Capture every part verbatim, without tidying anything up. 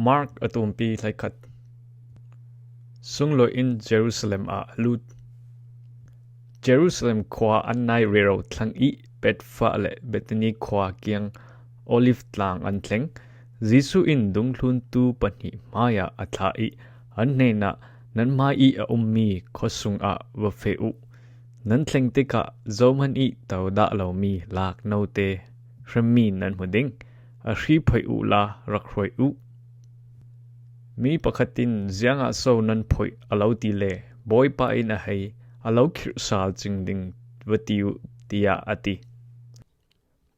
Mark a tumpi hleikhat. Sunglawi in Jerusalem ah a lut. Jerusalem khua an nai rero thlang i Bethphage le Bethany khua kiang Olive tlang an thleng. Jesu in dungthluntu pahnih hmaiah a thlah i an hnenah, "Nan hmai i a ummi khuasung ah va feh uh. Nan thleng tikah zohman i to dah lomi laknote hremmi nan hmu ding. A hri phoih uhla rak hruai uh. Mi pakhat in, 'Ziangah so nan phoih?' a lo ti le, 'Bawipa in a hei, a lo khirhsal cing ding,' va ti uh," tiah a ti.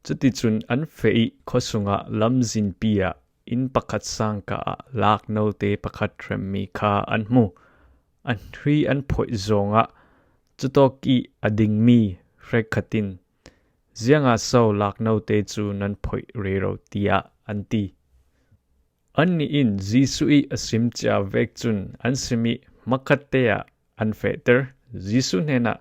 Cuticun an feh i khuasungah lamzinpi ah inn pakhat sangka ah laknote pakhat hremmi kha an hmu. A hri an phoih zawngah cutawk i a dingmi hrekkhat in, "Ziangah so laknote cu nan phoih rero?" tiah an ti. Annih in Jesu i a sim cia vek cun an sim i hmakhatte ah an fehter. Jesu hnenah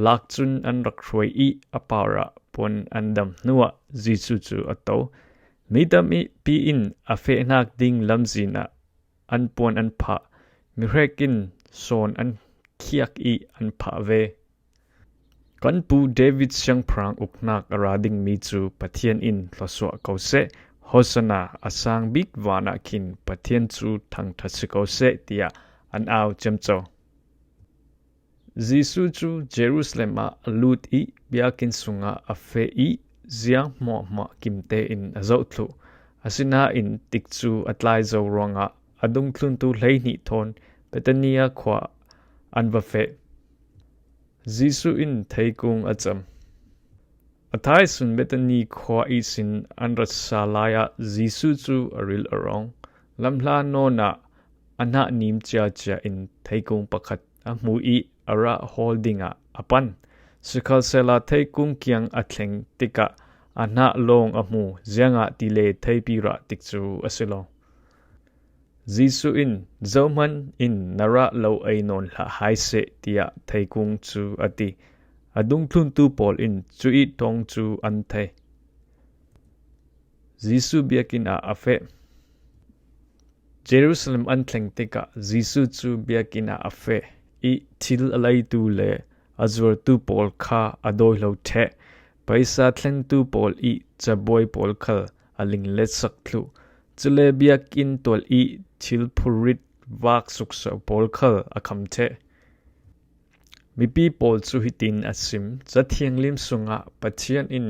lak cun an rak hruai i a parah puan an dam hnuah Jesu cu a to. Mi tampi in a fehnak ding lamzin ah an puan an phah. Mihrek in sawn an khiak i an phah ve. "Kan pu David siangpahrang uknak a ra dingmi cu Pathian in thluasuah ko seh. Hosanna, a sang bik vanah khin Pathian cu thangṭhat si ko seh," tiah an au ciamco. Jesu cu Jerusalem ah a lut i biakinn sungah a feh i ziang hmuahhmuah kimte in a zohthluh. Asinain tikcu a tlai zo ruangah a dungthluntu hleihnih thawn Bethania khua an va feh. Jesu in theikung a cam. A thaisun Bethany khua ihsin an rat sa lai ah Jesu cu a ril a rong. Lamhla nawn ah a hnah nim ciacia in theikung pakhat a hmu i a rah hawl dingah a pan. Sikhalsehla theikung kiang a thleng tikah a hnah lawng a hmu, ziangahtile theipi rah tikcu a si lo. Jesu in, "Zohman in na rah lo ei nawn hlah hai seh," tiah theikung cu a ti. A dungthluntu pawl in cu i tong cu an thei. Jesu biakinn ah a feh. Jerusalem an thleng tikah Jesu cu biakinn ah a feh i thil a leitu le a zuartu pawl kha a dawi lo ṭheh. Paisa thlengtu pawl i cabuai pawl khal a lingletsak thluh. Cule biakinn tual i thil phurrit vak sukso pawl khal a kham ṭheh. Mipi pawl cu hitin a sim: "Ca Thianghlim sungah Pathian in,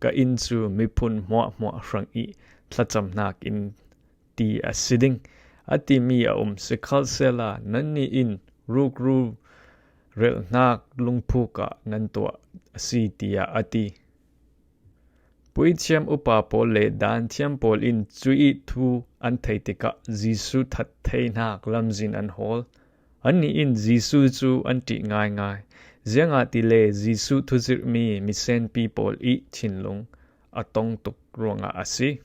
'Ka inn cu miphun hmuahhmuah hrang i thlacamnak inn,' ti a si ding," a timi a um. Sikhalsehla nannih in rukru relhnak lungphuk ah nan tuah a si, tiah a ti. Puithiam upa pawl le daanthiam pawl in cu i thu an thei tikah Jesu that theinak lamzin an hawl. Annih in Jesu cu an ṭih ngaingai, ziangahtile Jesu thuzirhmi misenpi pawl i thinlung a tong tuk ruangah a si.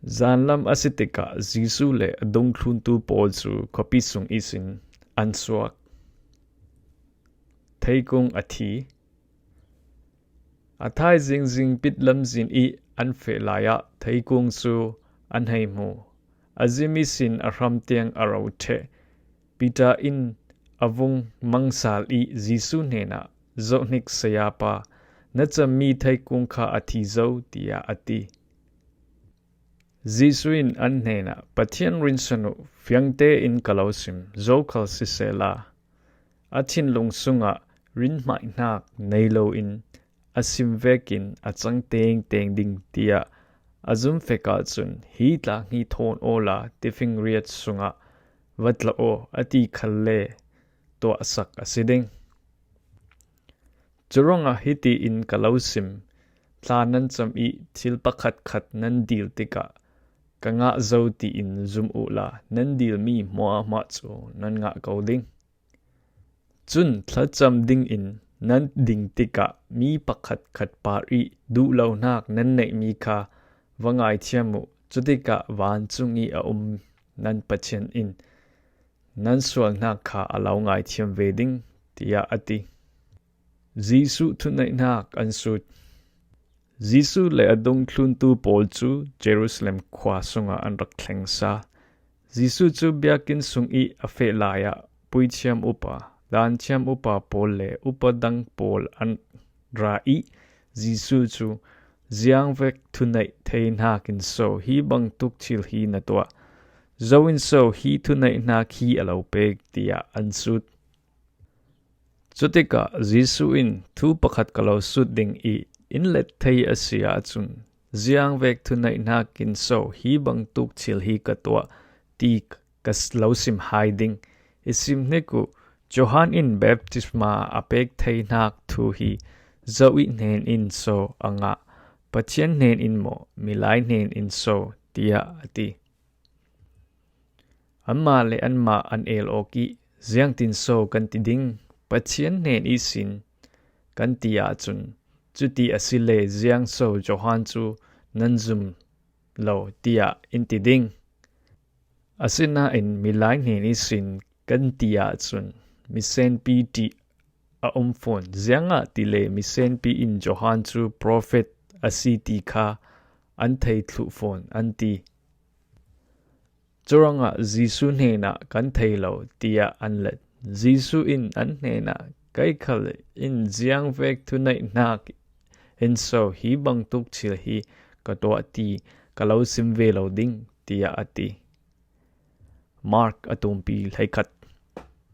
Zanlam a si tikah Jesu le a dungthluntu pawl cu khuapi sung ihsin an suak. Theikung a thi. A thaizing zingpit lamzin i an feh lai ah theikung cu an hei hmu. A zim ihsin a hram tiang a ro ṭheh. Peter in a vung mang sal i Jesu hnenah, "Zohhnik, Sayapa, na cammi theikung kha a thi zo," tiah a ti. Jesu in an hnenah, "Pathian rinsan uh, fiang tein ka lo sim, zokhal sisehla a thinlung sungah rinhmaihnak nei loin a sim vekin a cang tengteng ding," tiah a zum fek ahcun, "Hi tlang hi thawn awla tifingriat sungah va tlawh aw," a ti khalle tuahsak a si ding. Curuangah hitiin ka lo sim: Thla nan cam i thil pakhatkhat nan dil tikah, "Ka ngah zo," tiin zum uhla nan dilmi hmuahhmuah cu nan ngah ko ding. Cun thlacam dingin nan ding tikah mi pakhatkhat par i duhlonak nan neihmi kha va ngaithiam uh. Cutikah vancung i a um nan Pathian in nan sualnak kha a lo ngaithiam ve ding, tiah a ti. Jesuh thuneihnak an sut. Jesu le a dungthluntu pawl cu Jerusalem khua sungah an rak thlengsa. Jesu cu biakinn sung i a feh lai ah puithiam upa, danthiam upa pawl le upa dang pawl an ra i Jesu cu, "Ziangvek thuneih thei hnakin so hi bangtuk thil hi na tuah? Zo in so hi thuneih hnak hi a lo pek?" tiah an sut. Cutikah Jesu in, "Thu pakhat ka lo sut ding i, in let thei a si ahcun, ziangvek thuneih hnakin so hi bangtuk thil hi ka tuah ti ka s- lo sim hai ding. I sim hnik uh, Johan in baptisma a pek thei hnak thu hi zo i hnen in so a ngah, Pathian hnen in maw, milai hnen in so?" tiah a ti. Anmah le anmah an el awk i, "Ziangtin so kan ti ding? Pathian hnen ihsin kan ti ahcun, cuti a si le ziang so Johan cu nan zum lo tiah in ti ding? Asinain milai hnen ihsin kan ti ahcun, misenpi ṭih a um fawn. Ziangahtile misenpi in Johan cu profet a si ti kha an thei thluh fawn," an ti. Curuangah Jesu hnenah, "Kan thei lo," tiah an let. Jesu in an hnenah, "Kei khal in ziangvek thuneih hnak in so hi bangtuk thil hi ka tuah ti ka lo sim ve lo ding," tiah a ti. Mark a tumpi hleikhat.